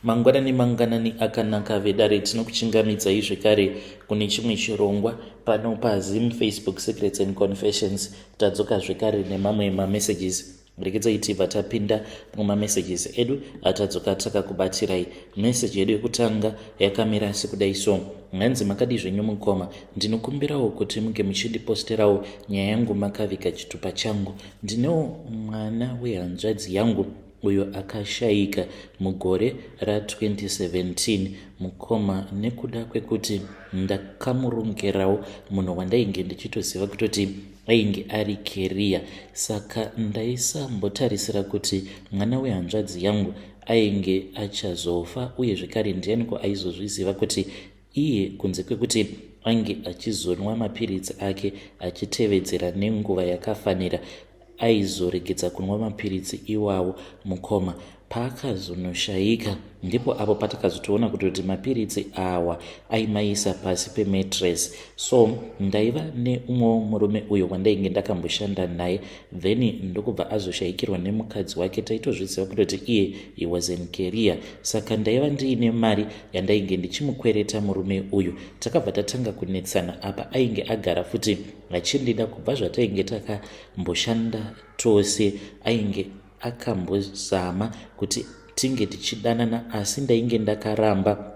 Mangwanani mangwanani akanaka vedare, tinokuchingamidzai zvekare kune chimwe chirongwa pano paZim Facebook Secrets and Confessions. Tadzoka zvekare nemamwe mamessages. Regedzai tibva tapinda mumamessages edu atadzoka takakubatirai. Message yedu yekutanga yakamira sekudai so: Hanzi, "Makadi zvenyu mukoma? Ndinokumbirawo kuti munge muchindiposterawo nyaya yangu makaviga chitupa changu. Ndinewo mwana wehanzvadzi yangu uyo akashayika mugore ra2017, mukoma. Nekuda kwekuti ndakamurongerawo munhu wandainge ndichitoziva kutoti ainge ari carrier, saka ndaisambotarisira kuti mwana wehanzvadzi yangu ainge achazofa. Uye zvekare, ndianiko aizozviziva kuti iye, kunze kwekuti ange achizonwa mapiritsi ake achitevedzera nenguva yakafanira, aizoregedza kunwa mapiritsi iwawo? Mukoma, paakazonoshayika ndipo apo patakazotoona kutoti mapiritsi awa aimaisa pasi pemattress. So ndaiva neumwewo murume uyo wandainge ndakamboshanda naye, then ndokubva azoshayikirwa nemukadzi wake. Taitozviziva kutoti iye he was an carrier, saka ndaiva ndiine mari yandainge ndichimukwereta murume uyu. Takabva tatanga kunetsana. Apa ainge agara futi achindida kubva zvatainge takamboshanda tose. Ainge akambozama kuti tinge tichidanana, asi ndainge ndakaramba,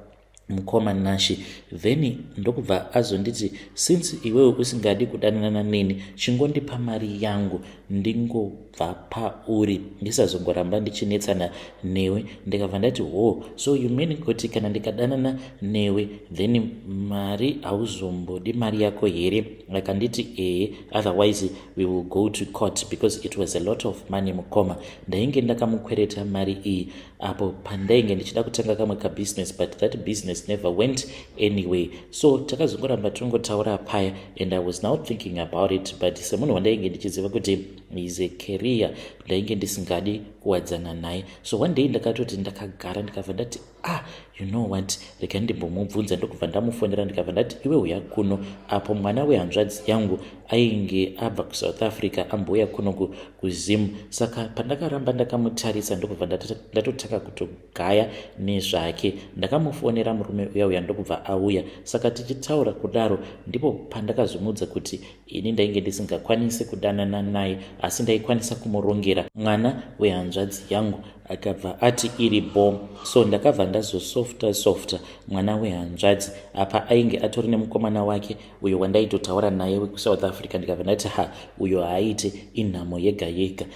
mukoma Nashi. Then ndokubva azonditi, 'Since iwewe usingadi kudanana neni, chingondipa mari yangu ndingobva pauri, ndisazongoramba ndichinetsana newe.' Ndikabva ndati, 'Ho, so you mean kuti kana ndikadanana newe, then mari hauzombodi mari yako here?' Akanditi, 'Ehe, otherwise we will go to court,' because it was a lot of money, mukoma. Ndainge ndakamukwereta mari iyi apo pandainge ndichida kutanga kamwe kabusiness, but that business never went anyway. So takazongoramba tongotaura paya, and I was now thinking about it, but semunhu wandainge ndichiziva kuti is a carrier, ndainge ndisingadi kuwadzana naye. So one day ndakatoti ndakagara, ndikabva ndati, 'Ah, you know what, rega ndimbomubvunza.' Ndokubva ndamufonera, ndikabva ndati, 'Iwe, uya kuno.' Apo mwana wehanzvadzi yangu ainge abva kuSouth Africa, ambouya kuno kuZim. Saka pandakaramba ndakamutarisa, ndokubva ndatotanga kutogaya nezvake. Ndakamufonera murume uya uya, ndokubva auya. Saka tichitaura kudaro, ndipo pandakazomuudza kuti ini ndainge ndisingakwanisi kudanana naye, asi ndaikwanisa kumurongera mwana wehanzvadzi yangu. Akabva ati iri bho. So ndakabva ndazosofta softa mwana wehanzvadzi. Apa ainge atori nemukomana wake uyo wandaitotaura naye wekuSouth Africa. Ndikabva ndati, 'Ha, uyo haaite, inhamo yega yega.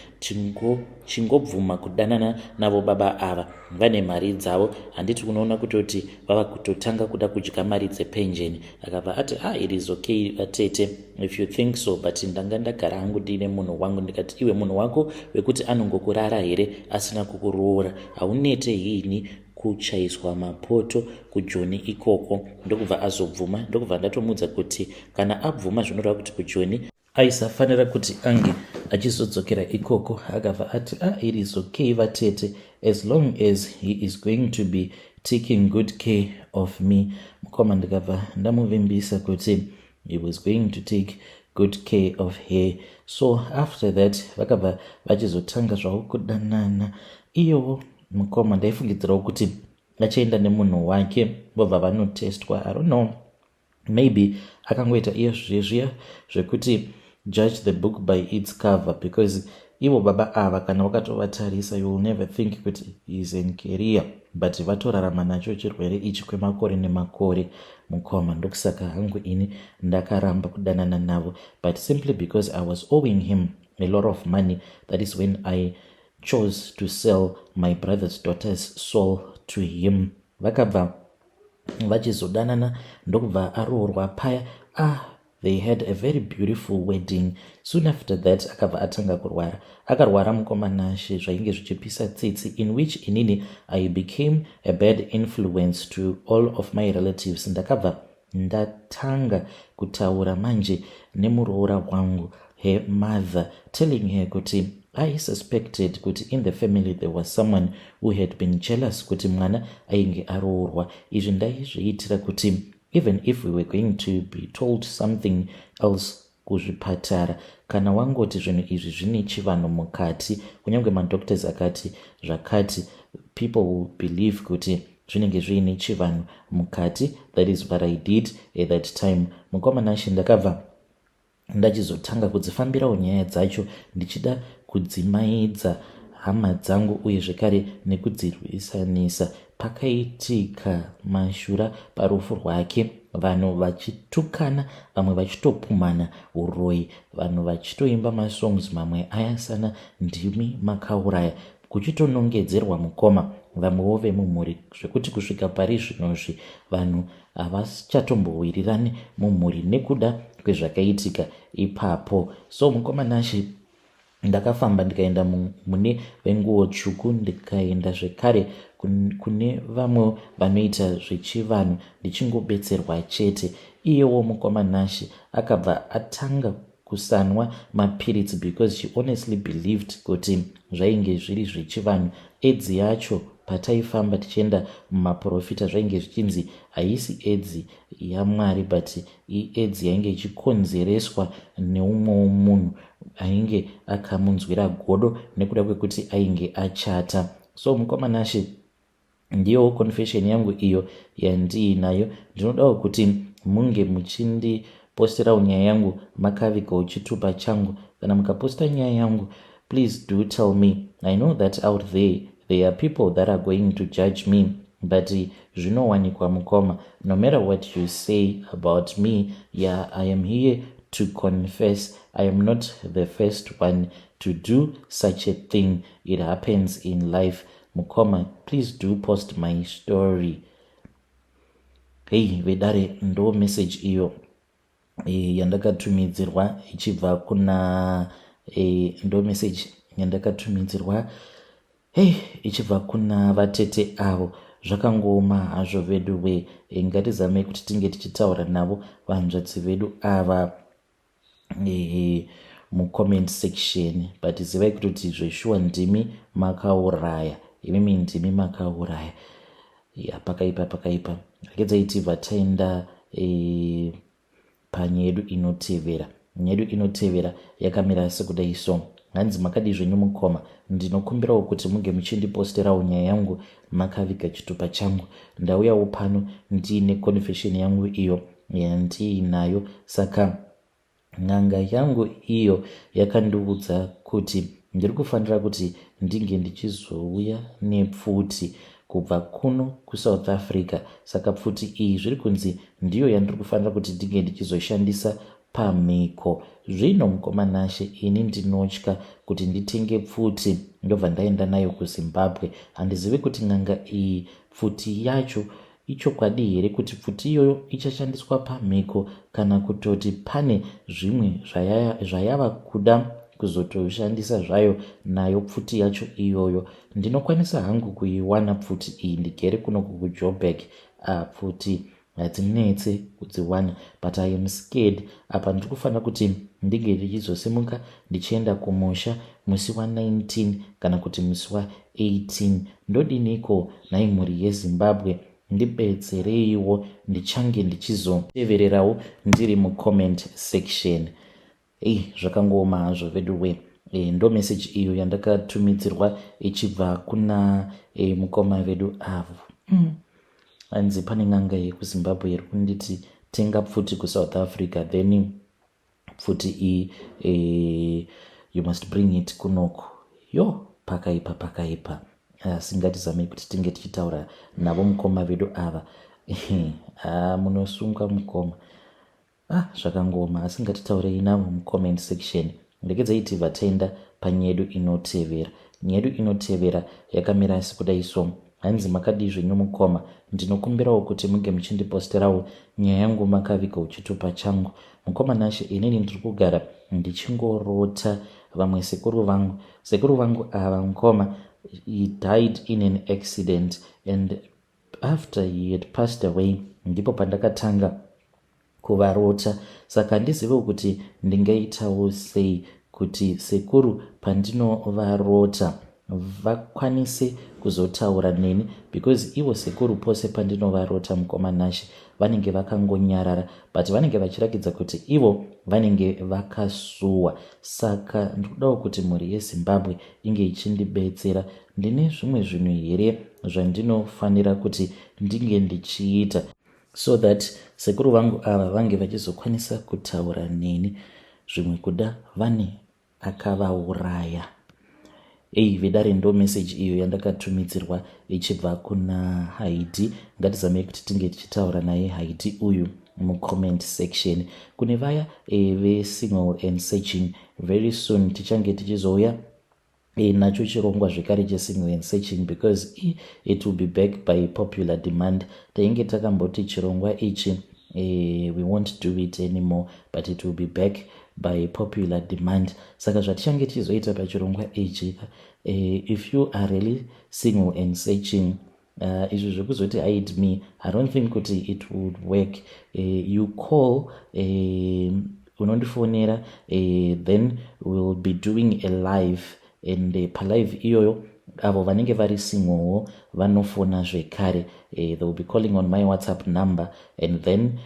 Chingobvuma kudanana navo baba ava, vane mari dzavo. Handiti unoona kutoti vava kutotanga kuda kudya mari dzepenjeni?' Akabva ati, 'Ah, it is okay vatete, if you think so, but ndanga ndagara hangu ndiine munhu wangu.' Ndikati, 'Iwe, munhu wako wekuti anongokurara here asina kukuroora? Haunete hini kuchaiswa mapoto kuJoni ikoko?' Ndokubva azobvuma. Ndokubva ndatomuudza kuti kana abvuma, zvinoreva kuti kuJoni aisafanira kuti ange achizodzokera ikoko. Akabva ati, 'Ah, it is okay vatete, as long as he is going to be taking good care of me.' Mukoma, ndikabva ndamuvimbisa kuti he was going to take good care of her. So after that vakabva vachizotanga zvavo kudanana. Iyowo mukoma, ndaifungidzirawo kuti achaenda nemunhu wake, vobva vanotestwa. I don't know, maybe akangoita iye zvezviya zvekuti judge the book by its cover, because ivo baba ava, kana wakatovatarisa, you will never think kuti is an carrier, but vatorarama nacho chirwere ichi kwemakore nemakore, mukoma. Ndokusaka hangu ini ndakaramba kudanana navo, but simply because I was owing him a lot of money, that is when I chose to sell my brother's daughter's soul to him. Vakabva vachizodanana, ndokubva aroorwa paya. Ah, they had a very beautiful wedding. Soon after that akabva atanga kurwara. Akarwara, mukoma Nashe, zvainge zvichipisa tsitsi, in which inini I became a bad influence to all of my relatives. Ndakabva ndatanga kutaura manje nemuroora wangu, her mother, telling her kuti I suspected kuti in the family there was someone who had been jealous kuti mwana ainge aroorwa. Izvi ndaizviitira kuti even if we were going to be told something else kuzvipatara, kana wangoti zvinhu izvi zvine chivanhu mukati, kunyange madoctors akati zvakati. people will believe kuti zvinenge zviine chivanhu mukati. That is what I did at that time, mukoma Nashe. Ndakabva ndachizotanga kudzifambirawo nyaya dzacho, ndichida kudzimaidza hama dzangu uye zvekare nekudzirwisanisa. Pakaitika mashura parufu rwake, vanhu vachitukana, vamwe vachitopumhana uroyi, vanhu vachitoimba masongs mamwe ayasana "Ndimi makauraya", kuchitonongedzerwa mukoma, vamwewo vemumhuri, zvekuti kusvika pari zvinozvi vanhu havachatombowirirani mumhuri nekuda kwezvakaitika ipapo. So mukoma Nashe, ndakafamba ndikaenda mune venguo tsvuku, ndikaenda zvekare kune vamwe vanoita zvechivanhu, ndichingobetserwa chete. Iyewo mukoma Nashe akabva atanga kusanwa mapiritsi because she honestly believed kuti zvainge zviri zvechivanhu. Edzi yacho, pataifamba tichienda mumaprofita, zvainge zvichinzi haisi edzi yaMwari, but iedzi yainge ichikonzereswa neumwewo munhu ainge akamunzwira godo nekuda kwekuti ainge achata. So mukoma Nashe, ndiyo confession yangu iyo yandiinayo. Ndinodawo kuti munge muchindiposterawo nyaya yangu makavigawo chitupa changu. Kana mukaposta nyaya yangu, please do tell me. I know that out there there are people that are going to judge me, but zvinowanikwa, mukoma, no matter what you say about me. Yeah, I am here to confess. I am not the first one to do such a thing. It happens in life. Mukoma, please do post my story. Hei vedare, ndo message iyo yandakatumidzirwa ichibva kuna ndo message yandakatumidzirwa, hei, ichibva kuna vatete avo. Zvakangooma hazvo vedu we. Ngatizamei kuti tinge tichitaura navo vanzvadzi vedu ava mucomment section, but zivai kutoti zveshuwa ndimi makauraya, imimi ndimi makauraya. Ya, pakaipa, pakaipa. Regedzai tibva taenda panyaya yedu inotevera. Nyaya yedu inotevera yakamira sekudai so. Hanzi, "Makadii zvenyu mukoma? Ndinokumbirawo kuti munge muchindiposterawo nyaya yangu makaviga chitupa changu. Ndauyawo pano ndiine confession yangu iyo yandiinayo. Saka n'anga yangu iyo yakandiudza kuti ndiri kufanira kuti ndinge ndichizouya nepfuti kubva kuno kuSouth Africa. Saka pfuti iyi zviri kunzi ndiyo yandiri kufanira kuti ndinge ndichizoshandisa pamhiko. Zvino mukoma Nashe, ini ndinotya kuti nditenge pfuti ndobva ndaenda nayo kuZimbabwe. Handizivi kuti n'anga iyi, pfuti yacho, ichokwadi here kuti pfuti iyoyo ichashandiswa pamhiko, kana kutoti pane zvimwe zvayava kuda kuzotoshandisa zvayo nayo pfuti yacho iyoyo. Ndinokwanisa hangu kuiwana pfuti iyi, ndigere kunoku kuJoburg. Pfuti hadzinetse kudziwana, but I am scared. Apa ndiri kufanira kuti ndinge ndichizosimuka ndichienda kumusha musi wa19 kana kuti musi wa18. Ndodiniko nhai mhuri yeZimbabwe? Ndibetsereiwo. Ndichange ndichizotevererawo ndiri mucomment section." Ei, zvakangooma hazvo vedu we. Ndo message iyo yandakatumidzirwa ichibva kuna mukoma vedu avo. Hanzi pane n'anga yekuZimbabwe iri kunditi tenga pfuti kuSouth Africa, then pfuti iyi you must bring it kunoku. Yo, pakaipa, pakaipa. Asi ngatizamei kuti tinge tichitaura navo mukoma vedu ava. Ha, munosungwa mukoma. Ah, zvakangooma, asi ngatitaurei navo mucomment section. Regedzai tibva taenda panyaya yedu inotevera. Nyaya yedu inotevera yakamira sekudai so. Hanzi, "Makadii zvenyu mukoma? Ndinokumbirawo kuti munge muchindiposterawo nyaya yangu makaviga chitupa changu. Mukoma Nashe, inini ndiri kugara ndichingorota vamwe sekuru vangu. Sekuru vangu ava, mukoma, he died in an accident, and after he had passed away ndipo pandakatanga kuvarota. Saka handiziviwo kuti ndingaitawo sei kuti sekuru pandinovarota Vakwanise kuzotaura neni because ivo sekuru pose pandinovarota, mukoma Nashe, vanenge vakangonyarara, but vanenge vachirakidza kuti ivo vanenge vakasuwa. Saka ndikudawo kuti mhuri yeZimbabwe inge ichindibetsera. Ndine zvimwe zvinhu here zvandinofanira kuti ndinge ndichiita so that sekuru vangu ava vange vachizokwanisa kutaura neni? Zvimwe kuda vane akavauraya. Ei vedare, ndo meseji iyo yandakatumidzirwa ichibva kuna Haidi. Ngatizamei kuti tinge tichitaura naye Haidi uyu mucomment section. Kune vaya vesingle and searching, very soon tichange tichizouya nacho chirongwa zvekare chesingle and searching because it will be back by popular demand. Tainge takamboti chirongwa ichi we won't do it anymore, but it will be back by popular demand. Saka zvatichange tichizoita pachirongwa ichi, if you are really single and searching, izvi zvekuzoti hide me, I don't think kuti it would work. You call, unondifonera, then we'll be doing a live and palive iyoyo avo vanenge vari singlewo vanofona zvekare. They will be calling on my WhatsApp number and then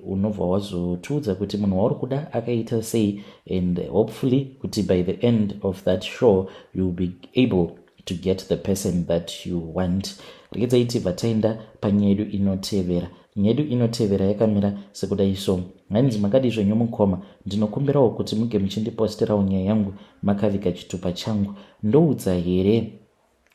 unobva wazotiudza kuti munhu wauri kuda akaita sei, and hopefully kuti by the end of that show you'll be able to get the person that you want. Regedzai tibva taenda panyaya yedu inotevera. Nyaya yedu inotevera yakamira sekudai so. Hanzi, "Makadi zvenyu mukoma? Ndinokumbirawo kuti muge muchindiposterawo nyaya yangu makaviga chitupa changu. Ndoudza here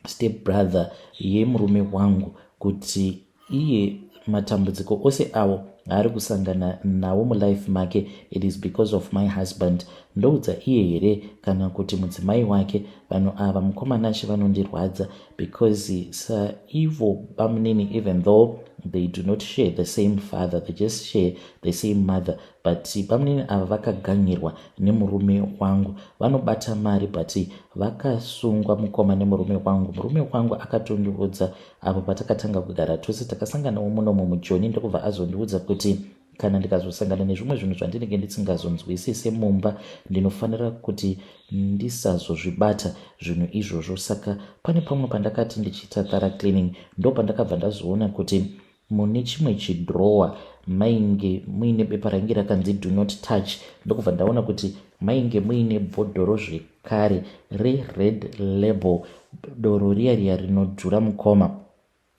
step brother yemurume wangu kuti iye matambudziko ose avo aari kusangana nawo mulife make, it is because of my husband? Ndoudza iye here kana kuti mudzimai wake? Vanhu ava, mukoma Nashe, vanondirwadza because saivo bamunini, even though they do not share the same father, they just share the same mother, but bamunini ava vakaganyirwa nemurume wangu. Vanobata mari, but vakasungwa, mukoma, nemurume wangu. Murume wangu akatondiudza apo patakatanga kugara tose, takasanganawo munomo muJoni, ndokubva azondiudza kuti kana ndikazosangana nezvimwe zvinhu zvandinenge ndisingazonzwisise mumba, ndinofanira kuti ndisazozvibata zvinhu izvozvo. Saka pane pamwe pandakati ndichiita thorough cleaning, ndo pandakabva ndazoona kuti mune chimwe chidrowa mainge muine bepa rainge rakanzi 'Do not touch'. Ndokubva ndaona kuti mainge muine bhodhoro zvekare reRed Label, doro riya riya rinodhura, mukoma.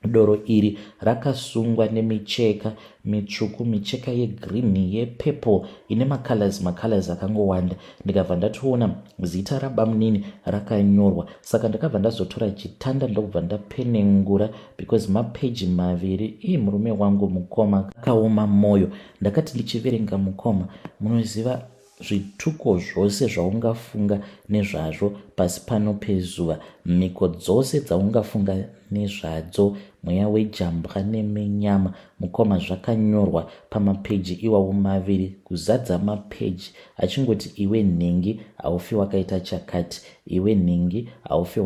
Doro iri rakasungwa nemicheka mitsvuku, micheka yegreen, yepurple, ine macolors, macolors akangowanda. Ndikabva ndatoona zita rabamunini rakanyorwa. Saka ndakabva ndazotora chitanda, ndokubva ndapenengura because mapeji 2. Ii, murume wangu, mukoma, akaoma mwoyo. Ndakati ndichiverenga, mukoma, munoziva, zvituko zvose zvaungafunga nezvazvo pasi pano pezuva, mhiko dzose dzaungafunga nezvadzo, mweya wejambwa nemenyama, mukoma, zvakanyorwa pamapeji iwawo 2, kuzadza mapeji, achingoti, 'Iwe nhingi, haufi wakaita chakati. Iwe nhingi, haufi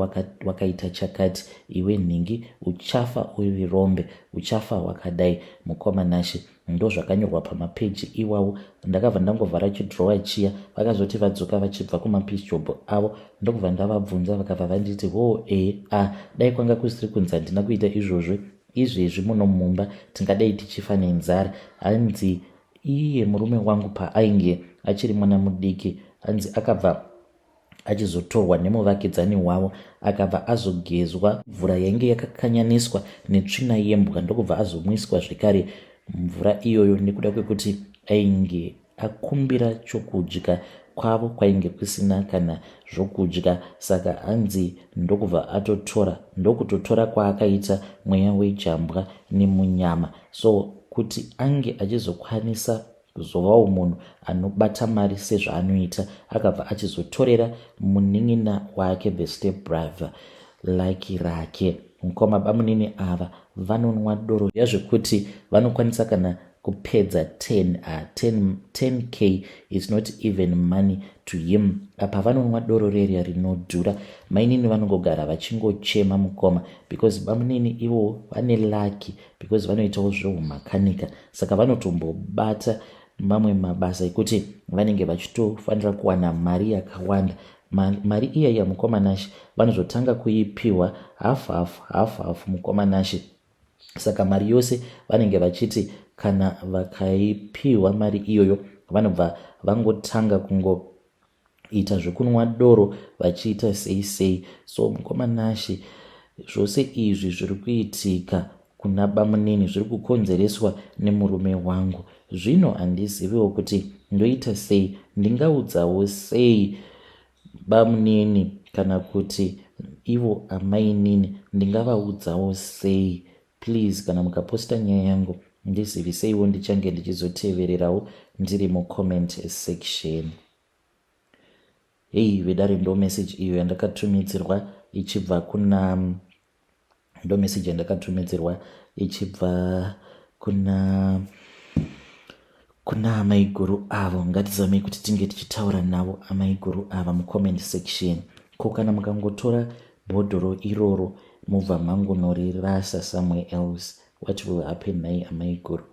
wakaita chakati. Iwe nhingi, uchafa uri rombe, uchafa wakadai.' Mukoma Nashe, ndo zvakanyorwa pamapeji iwawo. Ndakabva ndangovhara chidrowa chiya. Vakazoti vadzoka vachibva kumapiece job avo, ndokubva ndavabvunza, vakabva vanditi, 'Ho, e a dai kwanga kusiri kunzi handina kuita izvozvo, izvezvi muno mumba tingadai tichifa nenzara.' Hanzi iye murume wangu paainge achiri mwana mudiki, hanzi akabva achizotorwa nemuvakidzani wavo, akabva azogezwa mvura yainge yakakanyaniswa netsvina yembwa, ndokubva azomwiswa zvekare mvura iyoyo nekuda kwekuti ainge akumbira chokudya kwavo, kwainge kusina kana zvokudya. Saka hanzi ndokubva atotora, ndokutotora kwaakaita mweya wejambwa nemunyama. So kuti ange achizokwanisa kuzovawo munhu anobata mari sezvaanoita, akabva achizotorera munin'ina wake, the step brother, luck rake. Mukoma, bamunini ava vanonwa doro yazvekuti vanokwanisa kana kupedza 10, 10, 10K is not even money to him. Apa vanonwa doro reria rinodhura. Mainini vanongogara vachingochema, mukoma, because bamunini ivo vane luck because vanoitawo zveumakanika, saka vanotombobata mamwe mabasa ekuti vanenge vachitofanira kuwana mari yakawanda. Mari iya iya, mukoma Nashe, vanozotanga kuipiwa half half, half half, mukoma Nashe. Saka mari yose vanenge vachiti kana vakaipiwa mari iyoyo, vanobva vangotanga kungoita zvekunwa doro, vachiita sei sei. So mukoma Nashe, zvose izvi zviri kuitika kuna bamunini zviri kukonzereswa nemurume wangu. Zvino handiziviwo kuti ndoita sei. Ndingaudzawo sei bamunini kana kuti ivo amainini? Ndingavaudzawo sei? Please, kana mukaposta nyaya yangu, ndiziviseiwo. Ndichange ndichizotevererawo ndiri mucomment section. Hei vedare, ndo message iyo yandakatumidzirwa ichibva kuna, ndo message yandakatumidzirwa ichibva kuna amaiguru avo. Ngatizamei kuti tinge tichitaura navo amaiguru ava mucomment section. Ko kana mukangotora bhodhoro iroro, mubva mangonorirasa somewhere else, what will happen nai amaiguru?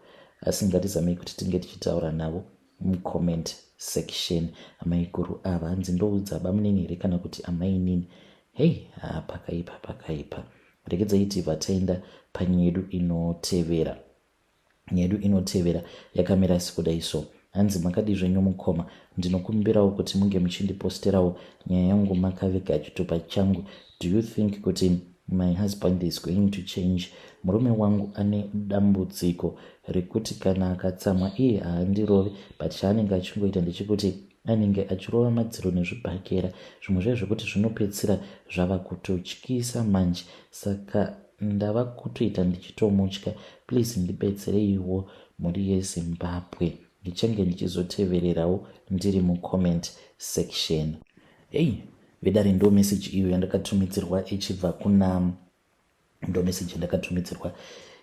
Asi ngatizamei kuti tinge tichitaura navo mucomment section amaiguru ava. Hanzi ndoudza bamunini here kana kuti amainini? Hei, pakaipa, pakaipa. Regedzai tibva taenda panyaya yedu inotevera. Nyaya yedu inotevera yakamira sekudai so. Hanzi, "Makadi zvenyu mukoma? Ndinokumbirawo kuti munge muchindiposterawo nyaya yangu makaviga chitupa changu. Do you think kuti my husband is going to change? Murume wangu ane dambudziko rekuti kana akatsamwa iye haandirovi, but chaanenge achingoita ndechekuti anenge achirova madziro nezvibhakera, zvimwe zvaizvo zvekuti zvinopedzisira zvava kutotyisa manje. Saka ndava kutoita ndichitomutya. Please ndibetsereiwo, mhuri yeZimbabwe. Ndichange ndichizotevererawo ndiri mucomment section." Hei vedare, ndo message iyo yandakatumidzirwa ichibva kuna, ndo message yandakatumidzirwa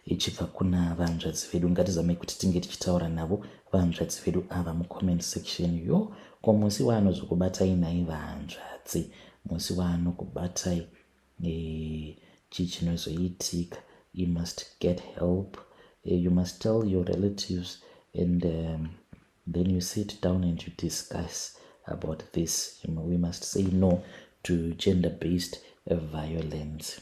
ichibva kuna vanzvadzi vedu. Ngatizamei kuti tinge tichitaura navo vanzvadzi vedu ava mucomment section. Yo, ko musi waanozokubatai nai vanzvadzi? Musi waanokubatai, chii chinozoitika? You must get help. You must tell your relatives and then you sit down and you discuss about this. We must say no to gender based violence.